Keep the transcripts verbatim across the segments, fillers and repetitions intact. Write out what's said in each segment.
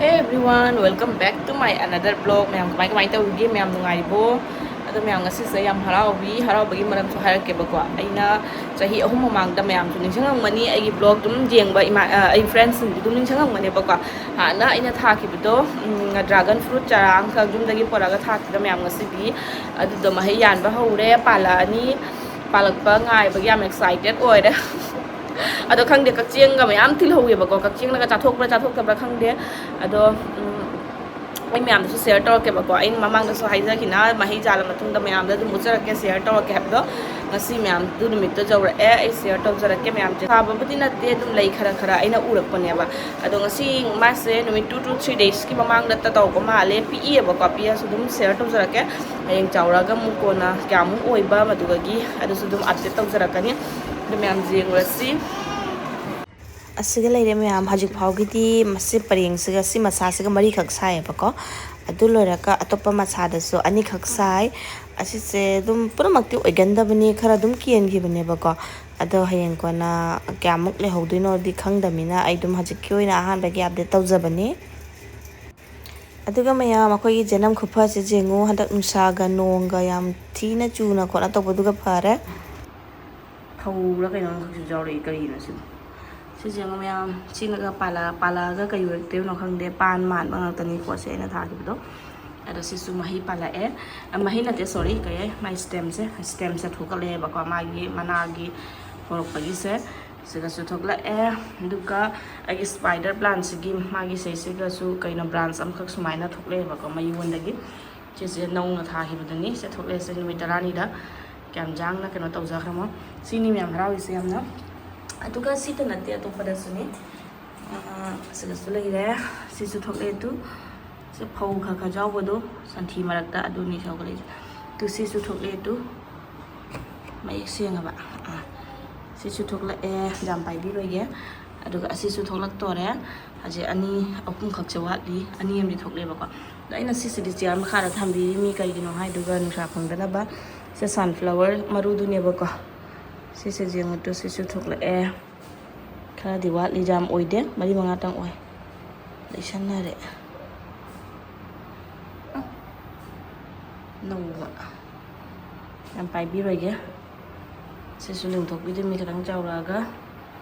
Hey everyone, welcome back to my another vlog. ꯃꯌꯥꯝ ꯀꯃꯥꯏ ꯀꯃꯥꯏ ꯇꯧꯔꯤꯒꯦ? ꯃꯌꯥꯝ ꯅꯨꯡꯉꯥꯏꯔꯤꯕꯣ? ꯑꯗꯣ ꯃꯌꯥꯝ, ꯉꯁꯤꯁꯦ ꯌꯥꯝ ꯍꯔꯥꯎꯕꯤ, ꯍꯔꯥꯎꯕꯒꯤ ꯃꯔꯝꯁꯨ ꯍꯥꯏꯔꯛꯀꯦꯕꯀꯣ꯫ ꯑꯩꯅ ꯆꯍꯤ ꯑꯍꯨꯝ ꯃꯃꯥꯡꯗ, ꯃꯌꯥꯝꯁꯨ ꯅꯤꯡꯁꯤꯡꯉꯝꯒꯅꯤ, ꯑꯩꯒꯤ vlog ꯑꯗꯨꯝ ꯌꯦꯡꯕ ꯏꯃꯥ ꯑ, ꯑꯩ friendsꯁꯤꯡꯗꯤ ꯑꯗꯨꯝ ꯅꯤꯡꯁꯤꯡꯉꯝꯒꯅꯦꯕꯀꯣ꯫ ꯍꯥꯟꯅ ꯑꯩꯅ ꯊꯥꯈꯤꯕꯗꯣ, ꯎꯝ, dragon fruit ꯆꯔꯥ ꯑꯃꯈꯛ ꯌꯨꯝꯗꯒꯤ ꯄꯨꯔꯛꯑꯒ ꯊꯥꯈꯤꯕꯗ ꯃꯌꯥꯝ, ꯉꯁꯤꯗꯤ ꯑꯗꯨꯗꯣ ꯃꯍꯩ ꯌꯥꯟꯕ ꯍꯧꯔꯦ, ꯄꯥꯜꯂꯛꯑꯅꯤ꯫ ꯄꯥꯜꯂꯛꯄ ꯉꯥꯏꯕꯒꯤ ꯌꯥꯝ excited ꯑꯣꯏꯔꯦ꯫ ꯑꯗꯣ ꯈꯪꯗꯦ, ꯀꯛꯆꯦꯡꯒ ꯃꯌꯥꯝ ꯊꯤꯜꯍꯧꯋꯦꯕꯀꯣ꯫ ꯀꯛꯆꯦꯡꯅꯒ ꯆꯥꯊꯣꯛꯄ꯭ꯔꯥ ꯆꯥꯊꯣꯛꯇꯕ꯭ꯔꯥ ꯈꯪꯗꯦ꯫ ꯑꯗꯣ, ꯎꯝ, ꯑꯩ ꯃꯌꯥꯝꯗꯁꯨ share ꯇꯧꯔꯛꯀꯦꯕꯀꯣ꯫ ꯑꯩꯅ ꯃꯃꯥꯡꯗꯁꯨ ꯍꯥꯏꯖꯈꯤꯅ, ꯃꯍꯩ ꯆꯥꯜꯂ ꯃꯇꯨꯡꯗ ꯃꯌꯥꯝꯗ ꯑꯗꯨꯝ ꯎꯠꯆꯔꯛꯀꯦ, share ꯇꯧꯔꯛꯀꯦ ꯍꯥꯏꯕꯗꯣ꯫ ꯉꯁꯤ ꯃꯌꯥꯝꯗꯨ ꯅꯨꯃꯤꯠꯇꯣ ꯌꯧꯔꯛꯑꯦ, ꯑꯩ share ꯇꯧꯖꯔꯛꯀꯦ ꯃꯌꯥꯝꯁꯦ꯫ ꯊꯥꯕꯕꯨꯗꯤ ꯅꯠꯇꯦ, ꯑꯗꯨꯝ ꯂꯩ ꯈꯔ ꯈꯔ ꯑꯩꯅ ꯎꯔꯛꯄꯅꯦꯕ꯫ ꯑꯗꯣ ꯉꯁꯤ ꯃꯥꯁꯦ ꯅꯨꯃꯤꯠ two to three daysꯀꯤ ꯃꯃꯥꯡꯗ ꯇꯧꯕ ꯃꯥꯜꯂꯦ, ꯄꯤꯛꯏꯌꯦꯕꯀꯣ꯫ ꯄꯤꯛꯑꯁꯨ ꯑꯗꯨꯝ share ꯇꯧꯖꯔꯛꯀꯦ꯫ ꯍꯌꯦꯡ ꯆꯥꯎꯔꯛꯑꯒ ꯑꯃꯨꯛ ꯀꯣꯟꯅ ꯀꯌꯥꯃꯨꯛ ꯑꯣꯏꯕ, ꯃꯗꯨꯗꯒꯤ ꯑꯗꯨꯁꯨ ꯑꯗꯨꯝ update ꯇꯧꯖꯔꯛꯀꯅꯤ꯫ ꯑꯗꯨ ꯃꯌꯥꯝ ꯌꯦꯡꯉꯨꯔꯁꯤ꯫ ꯑꯁꯤꯒ ꯂꯩꯔꯦ ꯃꯌꯥꯝ꯫ ꯍꯧꯖꯤꯛ ꯐꯥꯎꯒꯤꯗꯤ ꯃꯁꯤ ꯄꯔꯦꯡꯁꯤꯒ, ꯁꯤ ꯃꯁꯥꯁꯤꯒ ꯃꯔꯤꯈꯛ ꯁꯥꯏꯌꯦꯕꯀꯣ꯫ ꯑꯗꯨ ꯂꯣꯏꯔꯒ ꯑꯇꯣꯞꯄ ꯃꯁꯥꯗꯁꯨ ꯑꯅꯤꯈꯛ ꯁꯥꯏ꯫ ꯑꯁꯤꯁꯦ ꯑꯗꯨꯝ ꯄꯨꯝꯅꯃꯛꯇꯤ ꯑꯣꯏꯒꯟꯗꯕꯅꯤ, ꯈꯔ ꯑꯗꯨꯝ ꯀꯦꯟꯈꯤꯕꯅꯦꯕꯀꯣ꯫ ꯑꯗꯣ ꯍꯌꯦꯡ ꯀꯣꯟꯅ ꯀꯌꯥꯃꯨꯛ ꯂꯩꯍꯧꯗꯣꯏꯅꯣꯗꯤ ꯈꯪꯗꯕꯅꯤꯅ, ꯑꯩ ꯑꯗꯨꯝ ꯍꯧꯖꯤꯛꯀꯤ ꯑꯣꯏꯅ ꯑꯍꯥꯟꯕꯒꯤ update ꯇꯧꯖꯕꯅꯤ꯫ ꯑꯗꯨꯒ ꯃꯌꯥꯝ, ꯑꯩꯈꯣꯏꯒꯤ ꯖꯅꯝ ꯈꯨꯐꯁꯦ ꯌꯦꯡꯉꯨ, ꯍꯟꯗꯛ ꯅꯨꯡꯁꯥꯒ ꯅꯣꯡꯒ ꯌꯥꯝ ꯊꯤꯅ ꯆꯨꯅ ꯈꯣꯠꯅ ꯇꯧꯕꯗꯨꯒ ꯐꯔꯦ꯫ ꯐꯧꯔ ꯀꯩꯅꯣꯝꯈꯛꯁꯨ ꯌꯥꯎꯔꯛꯏ, ꯀꯔꯤꯅꯣ ꯁꯤꯕꯨ? ꯁꯤꯁꯦ ꯌꯦꯡꯉꯣ ꯃꯌꯥꯝ, ꯁꯤꯅꯒ ꯄꯥꯜꯂ-, ꯄꯥꯜꯂꯛꯑꯒ ꯀꯩ ꯑꯣꯏꯔꯛꯇꯣꯏꯅꯣ ꯈꯪꯗꯦ꯫ ꯄꯥꯟ ꯃꯥꯟꯕ ꯉꯥꯛꯇꯅꯤ ꯄꯣꯠꯁꯦ ꯑꯩꯅ ꯊꯥꯈꯤꯕꯗꯣ꯫ ꯑꯗꯣ ꯁꯤꯁꯨ ꯃꯍꯩ ꯄꯥꯜꯂꯛꯑꯦ꯫ ꯑ, ꯃꯍꯩ ꯅꯠꯇꯦ, sorry, ꯀꯩ ꯍꯥꯏ, ꯃꯥꯏ stemꯁꯦ, stemꯁꯦ ꯊꯣꯛꯀꯠꯂꯛꯑꯦꯕꯀꯣ, ꯃꯥꯒꯤ ꯃꯅꯥꯒꯤ ꯍꯧꯔꯛꯄꯒꯤꯁꯦ꯫ ꯁꯤꯒꯁꯨ ꯊꯣꯛꯂꯛꯑꯦ꯫ ꯑꯗꯨꯒ ꯑꯩꯒꯤ spider plantꯁꯤꯒꯤ ꯃꯥꯒꯤ ꯁꯤꯁꯤꯒꯁꯨ ꯀꯩꯅꯣ branch ꯑꯃꯈꯛ ꯁꯨꯃꯥꯏꯅ ꯊꯣꯛꯂꯛꯑꯦꯕꯀꯣ ꯃꯌꯣꯟꯗꯒꯤ꯫ ꯁꯤꯁꯦ ꯅꯧꯅ ꯊꯥꯈꯤꯕꯗꯨꯅꯤ꯫ ꯁꯦ ꯊꯣꯛꯂꯛꯑꯦ, ꯁꯦ ꯅꯨꯃꯤꯠ ꯇꯔꯥꯅꯤꯗ ꯀꯌꯥꯝ ꯌꯥꯡꯅ ꯀꯩꯅꯣ ꯇꯧꯖꯈ꯭ꯔꯃꯣ꯫ ꯁꯤꯅꯤ ꯃꯌꯥꯝ ꯍꯔꯥꯎꯔꯤꯁꯦ ꯌꯥꯝꯅ꯫ ꯑꯗꯨꯒ ꯁꯤꯇ ꯅꯠꯇꯦ, ꯑꯇꯣꯞꯄꯗꯁꯨꯅꯤ꯫ ꯑꯥ, ꯁꯤꯗꯁꯨ ꯂꯩꯔꯦ꯫ ꯁꯤꯁꯨ ꯊꯣꯛꯂꯛꯑꯦ ꯇꯨ꯫ ꯁꯤ ꯐꯧ ꯈꯔ ꯈꯔ ꯌꯥꯎꯕꯗꯣ, ꯁꯟꯊꯤ ꯃꯔꯛꯇ, ꯑꯗꯨꯅꯤ ꯁꯧꯒꯠꯂꯛꯏꯁꯦ꯫ ꯇꯨ, ꯁꯤꯁꯨ ꯊꯣꯛꯂꯛꯑꯦ ꯇꯨ꯫ ꯃꯌꯦꯛ ꯁꯦꯡꯉꯕ꯫ ꯑꯥ, ꯁꯤꯁꯨ ꯊꯣꯛꯂꯛꯑꯦ, ꯌꯥꯝ ꯄꯥꯏꯕꯤꯔꯣꯏꯒꯦ꯫ ꯑꯗꯨꯒ ꯑꯁꯤꯁꯨ ꯊꯣꯛꯂꯛꯇꯣꯔꯦ꯫ ꯍꯧꯖꯤꯛ ꯑꯅꯤ ꯑꯍꯨꯝꯈꯛꯁꯦ ꯋꯥꯠꯂꯤ, ꯑꯅꯤ ꯑꯃꯗꯤ ꯊꯣꯛꯂꯛꯑꯦꯕꯀꯣ꯫ ꯑꯗꯣ ꯑꯩꯅ ꯁꯤꯁꯤꯗꯤ chair ꯃꯈꯥꯗ ꯊꯝꯕꯤꯔꯤꯃꯤ ꯀꯩꯒꯤꯅꯣ ꯍꯥꯏꯗꯨꯒ ꯅꯨꯡꯁꯥ ꯐꯪꯗꯅꯕ꯫ ꯁꯦ sunflower ꯃꯔꯨꯗꯨꯅꯦꯕꯀꯣ꯫ ꯁꯤꯁꯦ ꯌꯦꯡꯉꯨ ꯇꯨ, ꯁꯤꯁꯨ ꯊꯣꯛꯂꯛꯑꯦ꯫ ꯈꯔꯗꯤ ꯋꯥꯠꯂꯤ, ꯌꯥꯝ ꯑꯣꯏꯗꯦ, ꯃꯔꯤ ꯃꯉꯥꯇꯪ ꯑꯣꯏ꯫ ꯂꯩꯁꯟꯅꯔꯦ꯫ ꯅꯧꯕ꯫ ꯌꯥꯝ ꯄꯥꯏꯕꯤꯔꯣꯏꯒꯦ꯫ ꯁꯤꯁꯨ ꯂꯤꯡꯊꯣꯛꯄꯤꯗꯣꯏꯅꯤ ꯈꯤꯇꯪ ꯆꯥꯎꯔꯛꯑꯒ꯫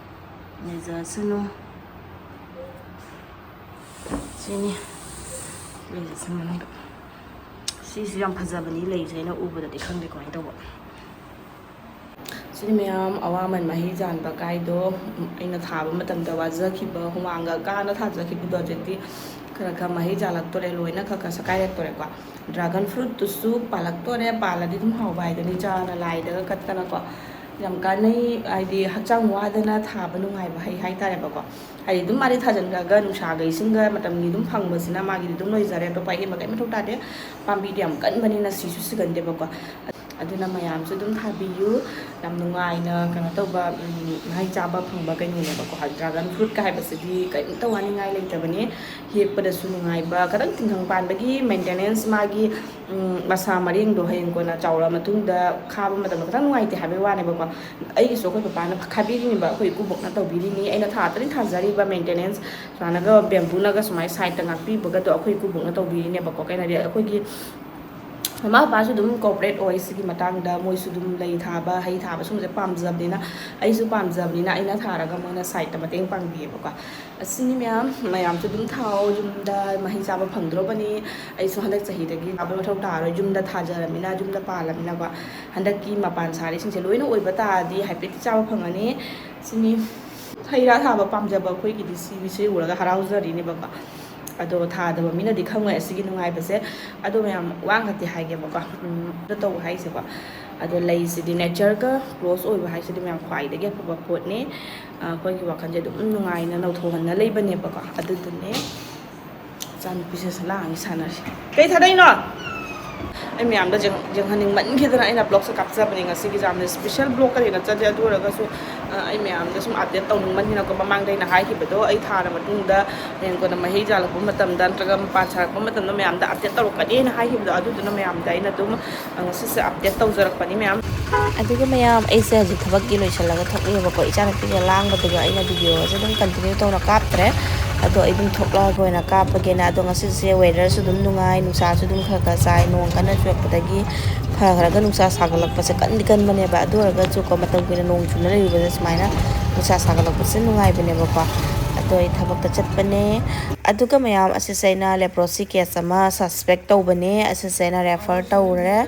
ꯂꯩꯖꯁꯅꯨ꯫ ꯁꯤꯅꯤ꯫ ꯂꯩꯖꯁꯅꯨ꯫ ꯁꯤꯁꯨ ꯌꯥꯝ ꯐꯖꯕꯅꯤ, ꯂꯩꯁꯦ ꯑꯩꯅ ꯎꯕꯗꯗꯤ ꯈꯪꯗꯦ ꯀꯃꯥꯏꯅ ꯇꯧꯕ꯫ ꯁꯤꯗꯤ ꯃꯌꯥꯝ ꯑꯋꯥꯃꯟ ꯃꯍꯩ ꯆꯥꯟꯕ ꯀꯥꯏꯗꯣ, ꯑꯩꯅ ꯊꯥꯕ ꯃꯇꯝꯗ ꯋꯥꯖꯈꯤꯕ, ꯍꯨꯃꯥꯡꯒ ꯀꯥꯅ ꯊꯥꯖꯈꯤꯕꯗꯣ ꯍꯧꯖꯤꯛꯇꯤ ꯈꯔ ꯈꯔ ꯃꯍꯩ ꯆꯥꯜꯂꯛꯇꯣꯔꯦ, ꯂꯣꯏꯅ ꯈꯔ ꯈꯔ ꯁꯀꯥꯏꯔꯛꯇꯣꯔꯦꯀꯣ꯫ ꯗ꯭ꯔꯥꯒꯟ ꯐ꯭ꯔꯨꯠꯇꯨꯁꯨ ꯄꯥꯜꯂꯛꯇꯣꯔꯦ, ꯄꯥꯜꯂꯗꯤ ꯑꯗꯨꯝ ꯍꯥꯎꯕ ꯍꯥꯏꯗꯨꯅꯤ, ꯆꯥꯅ ꯂꯥꯏꯗꯒ ꯀꯠꯇꯅꯀꯣ꯫ ꯌꯥꯝ ꯀꯥꯟꯅꯩ, ꯍꯥꯏꯗꯤ ꯍꯛꯆꯥꯡ ꯋꯥꯗꯅ ꯊꯥꯕ ꯅꯨꯡꯉꯥꯏꯕ ꯍꯩ ꯍꯥꯏꯇꯥꯔꯦꯕꯀꯣ꯫ ꯍꯥꯏꯗꯤ ꯑꯗꯨꯝ ꯃꯥꯗꯤ ꯊꯥꯖꯤꯟꯈ꯭ꯔꯒ ꯅꯨꯡꯁꯥꯒ ꯏꯁꯤꯡꯒ ꯃꯇꯝꯒꯤ ꯑꯗꯨꯝ ꯐꯪꯕꯁꯤꯅ ꯃꯥꯒꯤꯗꯤ ꯑꯗꯨꯝ ꯂꯣꯏꯖꯔꯦ, ꯑꯇꯣꯞꯄ ꯑꯍꯦꯟꯕ ꯀꯔꯤꯝ ꯃꯊꯧ ꯇꯥꯗꯦ꯫ ꯄꯥꯝꯕꯤꯗꯤ ꯌꯥꯝ ꯀꯟꯕꯅꯤꯅ ꯁꯤꯁꯨ ꯁꯤꯒꯟꯗꯦꯕꯀꯣ꯫ ꯑꯗꯨꯅ ꯃꯌꯥꯝꯁꯨ ꯑꯗꯨꯝ ꯊꯥꯕꯤꯌꯨ꯫ ꯌꯥꯝ ꯅꯨꯡꯉꯥꯏꯅ ꯀꯩꯅꯣ ꯇꯧꯕ, ꯎꯝ, ꯃꯍꯩ ꯆꯥꯕ ꯐꯪꯕ ꯀꯩꯅꯣꯅꯦꯕꯀꯣ꯫ ꯗ꯭ꯔꯥꯒꯟ ꯐ꯭ꯔꯨꯠꯀ ꯍꯥꯏꯕꯁꯤꯗꯤ ꯀꯔꯤꯝꯇ ꯋꯥꯅꯤꯡꯉꯥꯏ ꯂꯩꯇꯕꯅꯤ꯫ ꯍꯦꯛꯄꯗꯁꯨ ꯅꯨꯡꯉꯥꯏꯕ, ꯈꯤꯇꯪ ꯇꯤꯡꯈꯪ ꯄꯥꯟꯕꯒꯤ ꯃꯦꯟꯇꯦꯅꯦꯟꯁ, ꯃꯥꯒꯤ, ꯎꯝ, ꯃꯁꯥ ꯃꯔꯦꯡꯗꯣ ꯍꯌꯦꯡ ꯀꯣꯟꯅ ꯆꯥꯎꯔꯛꯑ ꯃꯇꯨꯡꯗ ꯈꯥꯕ ꯃꯇꯝꯗ ꯈꯤꯇꯪ ꯅꯨꯡꯉꯥꯏꯇꯦ ꯍꯥꯏꯕꯒꯤ ꯋꯥꯅꯦꯕꯀꯣ꯫ ꯑꯩꯒꯤꯁꯨ ꯑꯩꯈꯣꯏ ꯄꯄꯥꯅ ꯈꯥꯕꯤꯔꯤꯅꯦꯕ, ꯑꯩꯈꯣꯏ ꯏꯀꯨꯕꯣꯛꯅ ꯇꯧꯕꯤꯔꯤꯅꯤ꯫ ꯑꯩꯅ ꯊꯥ ꯇꯔꯦꯠ ꯊꯥꯖꯔꯤꯕ ꯃꯦꯟꯇꯦꯅꯦꯟꯁ ꯁꯨꯃꯥꯏꯅꯒ ꯕꯦꯝꯕꯨꯅꯒ ꯁꯨꯃꯥꯏꯅ ꯁꯥꯏꯠꯇ ꯉꯥꯛꯄꯤꯕꯒꯗꯣ ꯑꯩꯈꯣꯏ ꯏꯀꯨꯕꯣꯛꯅ ꯇꯧꯕꯤꯔꯤꯅꯦꯕꯀꯣ꯫ ꯀꯩꯅꯣꯗꯤ ꯑꯩꯈꯣꯏꯒꯤ ꯃꯃꯥ ꯕꯕꯥꯁꯨ ꯑꯗꯨꯝ ꯀꯣꯑꯣꯄꯔꯦꯠ ꯑꯣꯏ ꯁꯤꯒꯤ ꯃꯇꯥꯡꯗ, ꯃꯣꯏꯁꯨ ꯑꯗꯨꯝ ꯂꯩ ꯊꯥꯕ, ꯍꯩ ꯊꯥꯕ ꯁꯨꯝꯕꯁꯦ ꯄꯥꯝꯖꯕꯅꯤꯅ, ꯑꯩꯁꯨ ꯄꯥꯝꯖꯕꯅꯤꯅ ꯑꯩꯅ ꯊꯥꯔꯒ ꯃꯣꯏꯅ ꯁꯥꯏꯠꯇ ꯃꯇꯦꯡ ꯄꯥꯡꯕꯤꯌꯦꯕꯀꯣ꯫ ꯑꯁꯤꯅꯤ ꯃꯌꯥꯝ, ꯃꯌꯥꯝꯁꯨ ꯑꯗꯨꯝ ꯊꯥꯎ, ꯌꯨꯝꯗ ꯃꯍꯩ ꯆꯥꯕ ꯐꯪꯗ꯭ꯔꯕꯅꯤ꯫ ꯑꯩꯁꯨ ꯍꯟꯗꯛ ꯆꯍꯤꯗꯒꯤ ꯊꯥꯕ ꯃꯊꯧ ꯇꯥꯔꯔꯣꯏ, ꯌꯨꯝꯗ ꯊꯥꯖꯔꯕꯅꯤꯅ, ꯌꯨꯝꯗ ꯄꯥꯜꯂꯕꯅꯤꯅꯀꯣ꯫ ꯍꯟꯗꯛꯀꯤ ꯃꯄꯥꯟ ꯁꯥꯔꯤꯁꯤꯡꯁꯦ ꯂꯣꯏꯅ ꯑꯣꯏꯕ ꯇꯥꯔꯗꯤ ꯍꯥꯏꯐꯦꯠꯇꯤ ꯆꯥꯕ ꯐꯪꯉꯅꯤ꯫ ꯁꯤꯅꯤ꯫ ꯍꯩ ꯔꯥ ꯊꯥꯕ ꯄꯥꯝꯖꯕ ꯑꯩꯈꯣꯏꯒꯤꯗꯤ ꯁꯤꯒꯤꯁꯦ ꯎꯔꯒ ꯍꯔꯥꯎꯖꯔꯤꯅꯦꯕꯀꯣ꯫ ꯑꯗꯣ ꯊꯥꯗꯕ ꯃꯤꯅꯗꯤ ꯈꯪꯉꯣꯏ ꯑꯁꯤꯒꯤ ꯅꯨꯡꯉꯥꯏꯕꯁꯦ꯫ ꯑꯗꯣ ꯃꯌꯥꯝ ꯋꯥ ꯑꯃꯈꯛꯇꯤ ꯍꯥꯏꯒꯦꯕꯀꯣ꯫ ꯎꯝ, ꯑꯗꯣ ꯇꯧꯕ ꯍꯥꯏꯁꯦꯀꯣ꯫ ꯑꯗꯣ ꯂꯩꯁꯤꯗꯤ ꯅꯦꯆꯔꯒ ꯀ꯭ꯂꯣꯁ ꯑꯣꯏꯕ ꯍꯥꯏꯁꯤꯗꯤ ꯃꯌꯥꯝ ꯈ꯭ꯋꯥꯏꯗꯒꯤ ꯑꯐꯕ ꯄꯣꯠꯅꯤ꯫ ꯑ, ꯑꯩꯈꯣꯏꯒꯤ ꯋꯥꯈꯜꯁꯦ ꯑꯗꯨꯝ ꯅꯨꯡꯉꯥꯏꯅ ꯅꯧꯊꯣꯛꯍꯟꯅ ꯂꯩꯕꯅꯦꯕꯀꯣ꯫ ꯑꯗꯨꯗꯨꯅꯦ꯫ ꯏꯆꯥꯅꯨꯄꯤꯁꯦ ꯂꯥꯡꯉꯤ ꯁꯥꯟꯅꯔꯤ꯫ ꯀꯩ ꯊꯥꯗꯩꯅꯣ? ꯑꯩ ꯃꯌꯥꯝꯗ ꯌꯦꯡ-, ꯌꯦꯡꯍꯟꯅꯤꯡꯃꯟꯈꯤꯗꯅ ꯑꯩꯅ ꯕ꯭ꯂꯣꯛꯁꯦ ꯀꯥꯞꯆꯕꯅꯦ꯫ ꯉꯁꯤꯒꯤ ꯌꯥꯝꯅ ꯏꯁꯄꯤꯁꯦꯜ ꯕ꯭ꯂꯣꯛꯀꯗꯤ ꯅꯠꯆꯗꯦ, ꯑꯗꯨ ꯑꯣꯏꯔꯒꯁꯨ, ꯑꯩ ꯃꯌꯥꯝꯗ ꯁꯨꯝ ꯑꯞꯗꯦꯠ ꯇꯧꯅꯤꯡꯕꯅꯤꯅꯀꯣ, ꯃꯃꯥꯡꯗ ꯑꯩꯅ ꯍꯥꯏꯈꯤꯕꯗꯣ, ꯑꯩ ꯊꯥꯔ ꯃꯇꯨꯡꯗ ꯍꯌꯦꯡ ꯀꯣꯟꯅ ꯃꯍꯩ ꯌꯥꯜꯂꯛꯄ ꯃꯇꯝꯗ ꯅꯠꯇ꯭ꯔꯒ ꯃꯄꯥꯟ ꯁꯥꯔꯛꯄ ꯃꯇꯝꯗ ꯃꯌꯥꯝꯗ ꯑꯞꯗꯦꯠ ꯇꯧꯔꯛꯀꯅꯤꯅ ꯍꯥꯏꯈꯤꯕꯗꯣ, ꯑꯗꯨꯗꯨꯅ ꯃꯌꯥꯝꯗ ꯑꯩꯅ ꯑꯗꯨꯝ ꯉꯁꯤꯁꯦ ꯑꯞꯗꯦꯠ ꯇꯧꯖꯔꯛꯄꯅꯤ ꯃꯌꯥꯝ꯫ ꯑꯗꯨꯒ ꯃꯌꯥꯝ, ꯑꯩꯁꯦ ꯍꯧꯖꯤꯛ ꯊꯕꯛꯀꯤ ꯂꯣꯏꯁꯤꯜꯂꯒ ꯊꯣꯛꯂꯛꯑꯦꯕꯀꯣ, ꯏꯆꯥꯅꯨꯄꯤꯒ ꯂꯥꯡꯕꯗꯨꯒ ꯑꯩꯅ ꯚꯤꯗꯤꯑꯣꯁꯦ ꯑꯗꯨꯝ ꯀꯟꯇꯤꯅ꯭ꯌꯨ ꯇꯧꯅ ꯀꯥꯞꯇ꯭ꯔꯦ꯫ ꯑꯗꯣ ꯑꯩ ꯑꯗꯨꯝ ꯊꯣꯛꯂꯛꯑꯒ ꯑꯣꯏꯅ ꯀꯥꯞꯄꯒꯦꯅ꯫ ꯑꯗꯣ ꯉꯁꯤꯁꯦ ꯋꯦꯗꯔꯁꯨ ꯑꯗꯨꯝ ꯅꯨꯡꯉꯥꯏ, ꯅꯨꯡꯁꯥꯁꯨ ꯑꯗꯨꯝ ꯈꯔ ꯈꯔ ꯁꯥꯏ, ꯅꯣꯡ ꯀꯟꯅ ꯆꯨꯔꯛꯄꯗꯒꯤ ꯐꯈ꯭ꯔꯒ ꯅꯨꯡꯁꯥ ꯁꯥꯒꯠꯂꯛꯄꯁꯦ ꯀꯟꯗꯤ ꯀꯟꯕꯅꯦꯕ꯫ ꯑꯗꯨ ꯑꯣꯏꯔꯒꯁꯨꯀꯣ, ꯃꯇꯝ ꯀꯨꯏꯅ ꯅꯣꯡ ꯆꯨꯅ ꯂꯩꯔꯨꯕꯗ ꯁꯨꯃꯥꯏꯅ ꯅꯨꯡꯁꯥ ꯁꯥꯒꯠꯂꯛꯄꯁꯦ ꯅꯨꯡꯉꯥꯏꯕꯅꯦꯕꯀꯣ꯫ ꯑꯗꯣ ꯑꯩ ꯊꯕꯛꯇ ꯆꯠꯄꯅꯦ꯫ ꯑꯗꯨꯒ ꯃꯌꯥꯝ, ꯑꯁꯤꯁꯦ ꯑꯩꯅ ꯂꯦꯄ꯭ꯔꯣꯁꯤ ꯀꯦꯁ ꯑꯃ ꯁꯁꯄꯦꯛ ꯇꯧꯕꯅꯦ꯫ ꯑꯁꯤꯁꯦ ꯑꯩꯅ ꯔꯦꯐꯔ ꯇꯧꯔꯦ꯫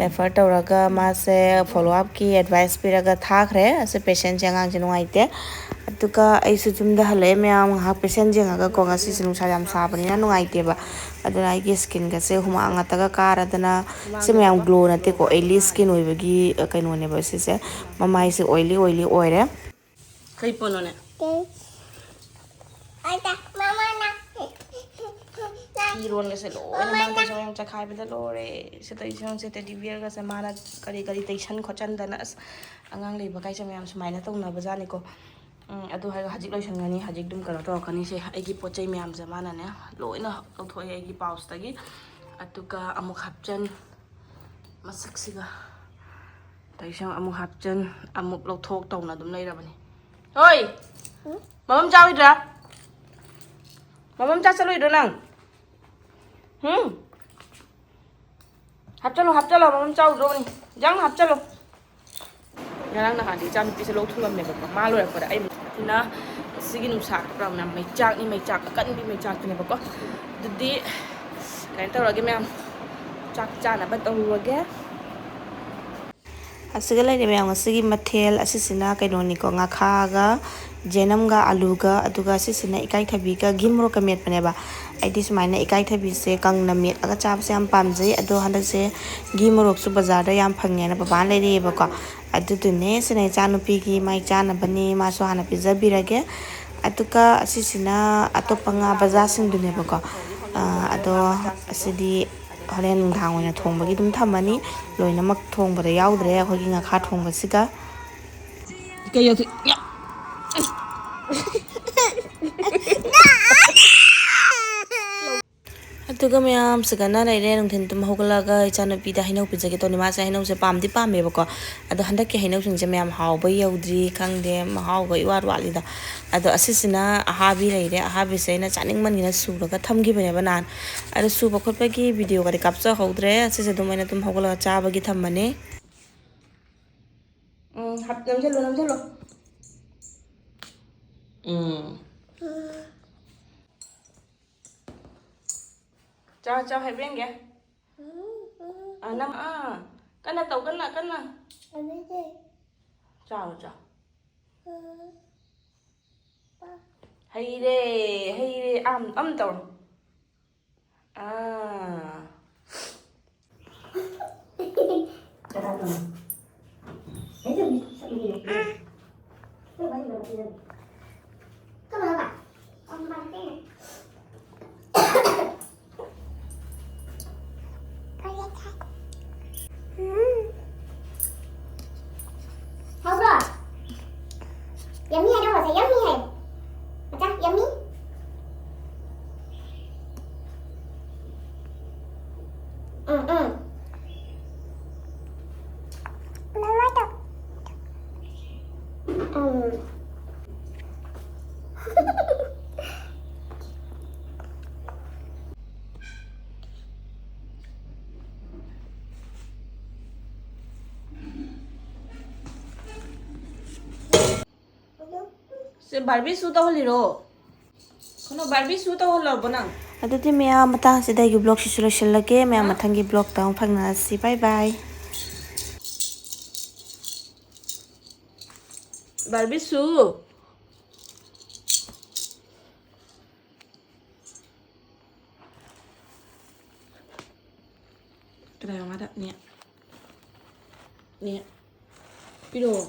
ꯔꯦꯐꯔ ꯇꯧꯔꯒ ꯃꯥꯁꯦ ꯐꯣꯂꯣ ꯑꯞꯀꯤ ꯑꯦꯗꯚꯥꯏꯁ ꯄꯤꯔꯒ ꯊꯥꯈ꯭ꯔꯦ꯫ ꯑꯁꯤ ꯄꯦꯁꯦꯟꯁꯦ, ꯑꯉꯥꯡꯁꯦ ꯅꯨꯡꯉꯥꯏꯇꯦ꯫ ꯑꯗꯨꯒ ꯑꯩꯁꯨ ꯌꯨꯝꯗ ꯍꯜꯂꯛꯑꯦ ꯃꯌꯥꯝ, ꯉꯥꯏꯍꯥꯛ ꯄꯦꯁꯦꯟ ꯌꯦꯡꯉꯒꯀꯣ꯫ ꯉꯁꯤꯁꯦ ꯅꯨꯡꯁꯥ ꯌꯥꯝ ꯁꯥꯕꯅꯤꯅ ꯅꯨꯡꯉꯥꯏꯇꯦꯕ꯫ ꯑꯗꯨꯅ ꯑꯩꯒꯤ ꯁ꯭ꯀꯤꯟꯒꯁꯦ ꯍꯨꯃꯥꯡ ꯉꯥꯛꯇꯒ ꯀꯥꯔꯗꯅ, ꯁꯤ ꯃꯌꯥꯝ ꯒ꯭ꯂꯣ ꯅꯠꯇꯦꯀꯣ, ꯑꯣꯏꯂꯤ ꯁ꯭ꯀꯤꯟ ꯑꯣꯏꯕꯒꯤ, ꯑ, ꯀꯩꯅꯣꯅꯦꯕ ꯁꯤꯁꯦ꯫ ꯃꯃꯥꯏꯁꯦ ꯑꯣꯏꯂꯤ ꯑꯣꯏꯂꯤ ꯑꯣꯏꯔꯦ꯫ ꯀꯩ ꯄꯣꯠꯅꯣꯅꯦ? ꯐꯤꯔꯣꯟꯒꯁꯦ ꯂꯣꯏꯅ ꯃꯥꯡꯈ꯭ꯔꯦ꯫ ꯁꯦ ꯃꯌꯥꯝ ꯆꯈꯥꯏꯕꯗ ꯂꯣꯏꯔꯦ꯫ ꯁꯤ ꯇꯧꯔꯤꯁꯦ ꯌꯦꯡꯉꯨꯁꯦ, ꯇꯦꯗꯤ ꯕꯤꯌꯔꯒꯁꯦ ꯃꯥꯅ ꯀꯔꯤ ꯀꯔꯤ ꯇꯩꯁꯟ ꯈꯣꯠꯆꯟꯗꯅ꯫ ꯑꯁ, ꯑꯉꯥꯡ ꯂꯩꯕ ꯀꯥꯏꯁꯦ ꯃꯌꯥꯝ ꯁꯨꯃꯥꯏꯅ ꯇꯧꯅꯕꯖꯥꯠꯅꯤꯀꯣ꯫ ꯎꯝ, ꯑꯗꯨ ꯍꯥꯏꯔꯒ ꯍꯧꯖꯤꯛ ꯂꯣꯏꯁꯟꯒꯅꯤ, ꯍꯧꯖꯤꯛ ꯑꯗꯨꯝ ꯀꯩꯅꯣ ꯇꯧꯔꯛꯀꯅꯤ꯫ ꯁꯦ ꯑꯩꯒꯤ ꯄꯣꯠ ꯆꯩ ꯃꯌꯥꯝꯁꯦ ꯃꯥꯅꯅꯦ ꯂꯣꯏꯅ ꯂꯧꯊꯣꯛꯑꯦ ꯑꯩꯒꯤ ꯄꯥꯎꯁꯇꯒꯤ꯫ ꯑꯗꯨꯒ ꯑꯃꯨꯛ ꯍꯥꯞꯆꯟ, ꯃꯁꯛꯁꯤꯒ꯫ ꯇꯧꯔꯤꯁꯦ ꯑꯃꯨꯛ ꯍꯥꯞꯆꯟ, ꯑꯃꯨꯛ ꯂꯧꯊꯣꯛ ꯇꯧꯅ ꯑꯗꯨꯝ ꯂꯩꯔꯕꯅꯤ꯫ ꯍꯣꯏ! ꯃꯃꯝ ꯆꯥꯔꯣꯏꯗ꯭ꯔꯥ? ꯃꯃꯝ ꯆꯥ ꯆꯠꯂꯣꯏꯗ꯭ꯔꯣ ꯅꯪ? ꯍꯨꯝ? ꯍꯥꯞꯆꯜꯂꯣ, ꯍꯥꯞꯆꯜꯂꯣ, ꯃꯃꯝ ꯆꯥꯔꯨꯗ꯭ꯔꯣꯕꯅꯤ꯫ ꯏꯟꯖꯥꯡ ꯍꯥꯞꯆꯜꯂꯣ꯫ ꯉꯔꯥꯡ ꯅꯍꯥꯟꯗꯤ ꯏꯆꯥꯅꯨꯄꯤꯁꯦ ꯂꯧ ꯊꯨꯡꯉꯝꯃꯦꯕꯀꯣ꯫ ꯃꯥ ꯂꯣꯏꯔꯛꯄꯗ ꯑꯩ ꯑꯗꯨꯅ ꯁꯤꯒꯤ ꯅꯨꯡꯁꯥ ꯀꯞꯄ꯭ꯔꯥ ꯃꯌꯥꯝ ꯃꯩꯆꯥꯛꯅꯤ, ꯃꯩꯆꯥꯛ ꯑꯀꯟꯕꯤ ꯃꯩꯆꯥꯛꯇꯨꯅꯦꯕꯀꯣ꯫ ꯑꯗꯨꯗꯤ ꯀꯩꯅꯣ ꯇꯧꯔꯒꯦ ꯃꯌꯥꯝ, ꯆꯥꯛ ꯆꯥꯅꯕ ꯇꯧꯔꯨꯔꯒꯦ꯫ ꯑꯁꯤꯒ ꯂꯩꯔꯦ ꯃꯌꯥꯝ, ꯉꯁꯤꯒꯤ ꯃꯊꯦꯜ꯫ ꯑꯁꯤꯁꯤꯅ ꯀꯩꯅꯣꯅꯤꯀꯣ, ꯉꯥꯈꯥꯒ ꯖꯦꯅꯝꯒ ꯑꯂꯨꯒ, ꯑꯗꯨꯒ ꯁꯤꯁꯤꯅ ꯏꯀꯥꯏꯊꯕꯤꯒ ꯘꯤ ꯃꯣꯔꯣꯛꯀ ꯃꯦꯠꯄꯅꯦꯕ꯫ ꯑꯩꯗꯤ ꯁꯨꯃꯥꯏꯅ ꯏꯀꯥꯏꯊꯕꯤꯁꯦ ꯀꯪꯅ ꯃꯦꯠꯂꯒ ꯆꯥꯕꯁꯦ ꯌꯥꯝ ꯄꯥꯝꯖꯩ꯫ ꯑꯗꯣ ꯍꯟꯗꯛꯁꯦ ꯘꯤ ꯃꯣꯔꯣꯛꯁꯨ ꯕꯖꯥꯔꯗ ꯌꯥꯝ ꯐꯪꯉꯦꯅ ꯄꯄꯥꯅ ꯂꯩꯔꯛꯑꯦꯕꯀꯣ꯫ ꯑꯗꯨꯗꯨꯅꯦ, ꯁꯤꯅ ꯏꯆꯥꯅꯨꯄꯤꯒꯤ, ꯃꯥꯏ ꯆꯥꯅꯕꯅꯦ, ꯃꯥꯁꯨ ꯍꯥꯟꯅ ꯄꯤꯖꯕꯤꯔꯒꯦ꯫ ꯑꯗꯨꯒ ꯑꯁꯤꯁꯤꯅ ꯑꯇꯣꯞꯄ ꯉꯥ ꯕꯖꯥꯔꯁꯤꯡꯗꯨꯅꯦꯕꯀꯣ꯫ ꯑꯥ, ꯑꯗꯣ ꯑꯁꯤꯗꯤ ꯍꯣꯔꯦꯟ ꯅꯨꯡꯗꯥꯡ ꯑꯣꯏꯅ ꯊꯣꯡꯕꯒꯤ ꯑꯗꯨꯝ ꯊꯝꯃꯅꯤ꯫ ꯂꯣꯏꯅꯃꯛ ꯊꯣꯡꯕꯗ ꯌꯥꯎꯗ꯭ꯔꯦ ꯑꯩꯈꯣꯏꯒꯤ ꯉꯥꯈꯥ ꯊꯣꯡꯕꯁꯤꯒ꯫ ꯀꯩ ꯌꯥꯎꯊꯣꯛ-, ꯌꯥ-, ꯑꯗꯨꯒ ꯃꯌꯥꯝ ꯁꯤꯒꯅ ꯂꯩꯔꯦ꯫ ꯅꯨꯡꯊꯤꯟ ꯇꯨꯝ ꯍꯧꯒꯠꯂꯒ ꯏꯆꯥꯅꯨꯄꯤꯗ ꯍꯩꯅꯧ ꯄꯤꯖꯒꯦ ꯇꯧꯅꯤ꯫ ꯃꯥꯁꯦ ꯍꯩꯅꯧꯁꯦ ꯄꯥꯝꯗꯤ ꯄꯥꯝꯃꯦꯕꯀꯣ, ꯑꯗꯣ ꯍꯟꯗꯛꯀꯤ ꯍꯩꯅꯧꯁꯤꯡꯁꯦ ꯃꯌꯥꯝ ꯍꯥꯎꯕ ꯌꯧꯗ꯭ꯔꯤ, ꯈꯪꯗꯦ, ꯃꯍꯥꯎꯒ ꯏꯋꯥꯠ ꯋꯥꯠꯂꯤꯗ꯫ ꯑꯗꯣ ꯑꯁꯤꯁꯤꯅ ꯑꯍꯥꯕꯤ ꯂꯩꯔꯦ꯫ ꯑꯍꯥꯕꯤꯁꯦ ꯑꯩꯅ ꯆꯥꯅꯤꯡꯃꯟꯒꯤꯅ ꯁꯨꯔꯒ ꯊꯝꯈꯤꯕꯅꯦꯕ ꯅꯍꯥꯟ꯫ ꯑꯗꯣ ꯁꯨꯕ ꯈꯣꯠꯄꯒꯤ ꯚꯤꯗꯤꯑꯣꯒꯗꯤ ꯀꯥꯞꯆꯍꯧꯗ꯭ꯔꯦ꯫ ꯑꯁꯤꯁꯦ ꯑꯗꯨꯝ ꯑꯩꯅ ꯇꯨꯝ ꯍꯧꯒꯠꯂꯒ ꯆꯥꯕꯒꯤ ꯊꯝꯕꯅꯦ꯫ ꯎꯝ, ꯍꯥꯞ-, ꯅꯝꯁꯤꯜꯂꯣ, ꯅꯝꯁꯤꯜꯂꯣ꯫ ꯎꯝ꯫ ꯆꯥꯎ, ꯆꯥꯎ, ꯍꯥꯏꯕ꯭ꯔꯦꯟꯒꯦ꯫ ꯑꯥ, ꯅꯝ-, ꯑꯥ, ꯀꯟꯅ ꯇꯧ, ꯀꯟꯅ, ꯀꯟꯅ꯫ ꯆꯥꯎ, ꯆꯥꯎ꯫ ꯍꯩꯔꯦ, ꯍꯩꯔꯦ꯫ ꯑꯝ, ꯑꯝ ꯇꯧꯔꯣ꯫ ꯑꯥ꯫ ꯍꯥꯎꯕ꯭ꯔꯣ? Yummy ꯍꯥꯏꯔꯣ, ꯉꯁꯥꯏ yummy ꯍꯥꯏ꯫ ꯃꯆꯥ, yummy? ꯎꯝ, ꯎꯝ꯫ ꯎꯝ꯫ ꯁꯦ, ꯕꯥꯔꯕꯤ ꯁꯨ ꯇꯧꯍꯜꯂꯤꯔꯣ? ꯀꯩꯅꯣ, ꯕꯥꯔꯕꯤ ꯁꯨ ꯇꯧꯍꯜꯂꯕꯣ ꯅꯪ? ꯑꯗꯨꯗꯤ ꯃꯌꯥꯝ, ꯃꯇꯥꯡꯁꯤꯗ ꯑꯩꯒꯤ vlogꯁꯤꯁꯨ ꯂꯣꯏꯁꯤꯜꯂꯒꯦ꯫ ꯃꯌꯥꯝ, ꯍꯥ? ꯃꯊꯪꯒꯤ vlogꯇ ꯑꯃꯨꯛ ꯐꯪꯅꯔꯁꯤ꯫ Bye bye꯫ ꯕꯥꯔꯕꯤ ꯁꯨ꯫ ꯀꯅꯥ ꯃꯥꯗ? ꯅꯦ꯫ ꯅꯦ꯫ ꯄꯤꯔꯛꯑꯣ꯫